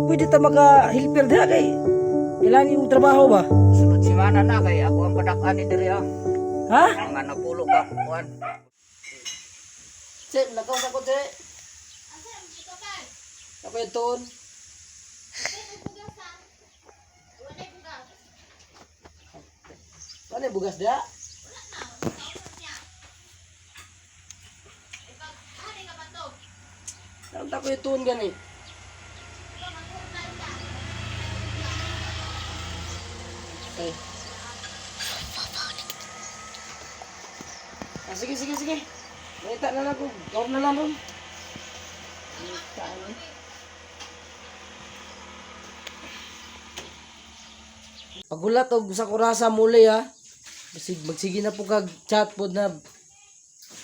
pwede ta maka helper diha kay kailangan yung trabaho ba? Sunod semana na kay ako ang padak-an ni diri ah. Ha? Mga napulo ka kuan. Che, lakaw sa ko, che. Ako yung tuon. Wala yung bugas diha? Wala na. Ko yung tuon gani. Okay. Ah, sige, sige, sige. Malita na lang ko. Gawin na lang ron. Pagulat og sa kurasa muli ha. Basig magsige na po kag chat pod na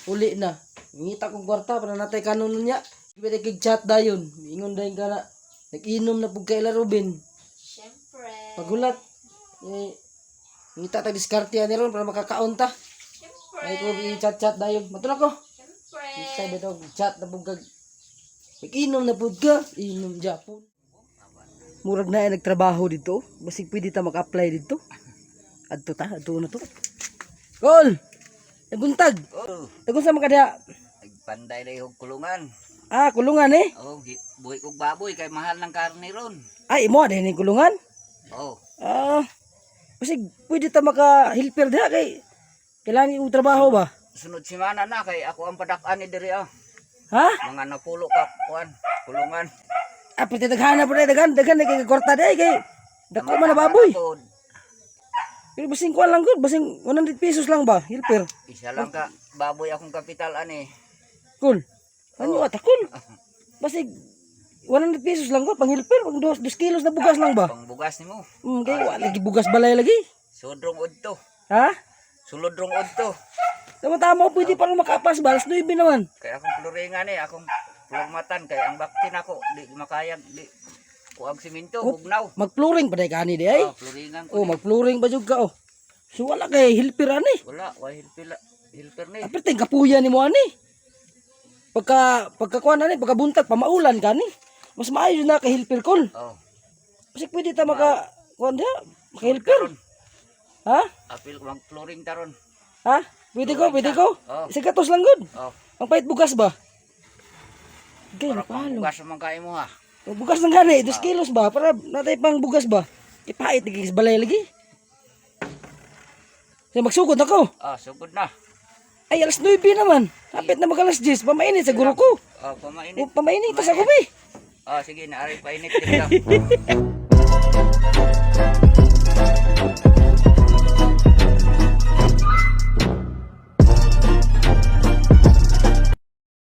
uli na. Ngita kong kwarta para natay kanon niya. Pwede kig chat dayon. Ingon dayon ka na. Nag-inom na pug kay Ila Ruben. Siyempre. Pagulat. Eh, ngita tag diskarte ani ron para makakaon ta. Siyempre. Ay ko i-chat-chat dayon. Matulog ko. Siyempre. Ngita ba daw chat na pug kag nag-inom na pud ka. Inom Japon. Murag na ay nagtrabaho dito. Basig pwede ta maka-apply dito. Adto ta, adto na to. Kol! Naguntag. Oh, Tagun sa mga diha. nagpanday lay og kulungan. Ah, kulungan eh. Oh, buhi kog baboy kay mahal ng karne ron. Ay, imo din yung kulungan. Oh, Ah, basig pwede ta maka-helper diha kay kailangan yung trabaho ba? Sunod semana na kay ako ang padak-an ni diri ah. Ha? Mga napulo ka kuan, kulungan. Ah, pwede daghan na pwede daghan, daghan na kay kwarta diha kay dako man na baboy. Pod, Pero basing kuan lang gud, basing 100 pesos lang ba, helper. isa lang ka baboy akong kapital ani. Cool. Ano ata cool? Basig 100 pesos lang ko pang helper, pang 2 kilos na bugas lang ba? Pangbugas nimo. Kay wa lagi bugas balay lagi. Sudrong udto. Ha? Sulodrong udto. Tama tama pwede pa rin makapas ba? Alas 9 naman. Kay akong floringan eh, akong plormatan kay ang bakti nako di makayag di kuag simento bugnaw. Mag-flooring pa day kani di ay. Oh, floringan ko. Oh, mag-flooring pa jud ka oh. So wala kay helper ani. Wala, wa helper helper ni. Aperte kapuya nimo ani. Pagka pagka kuan ani, pagka buntag pamaulan kani. Mas maayo na kay helper kol. Oh, Kasi pwede ta maka kuan diha, maka helper. Ha? Apil ko mag flooring taron. Ha? Pwede ko, pwede ko. Oh. Isa gatos lang gud. Oh, Ang pahit bugas ba? Gay, para napalo. pangbugas man kay mo ha. O, bugas lang gani, 2 kilos ba? Para natay pang bugas ba? Ipait, nagigis balay lagi. Sige, magsugod ako. Ah, sugod na. Ay, alas 9 naman. Hapit na mag alas 10. Pamainit sa guro ko. Oh, pamainit. O, pamainit ta sa kubi. Ah, sige, naari painit dito.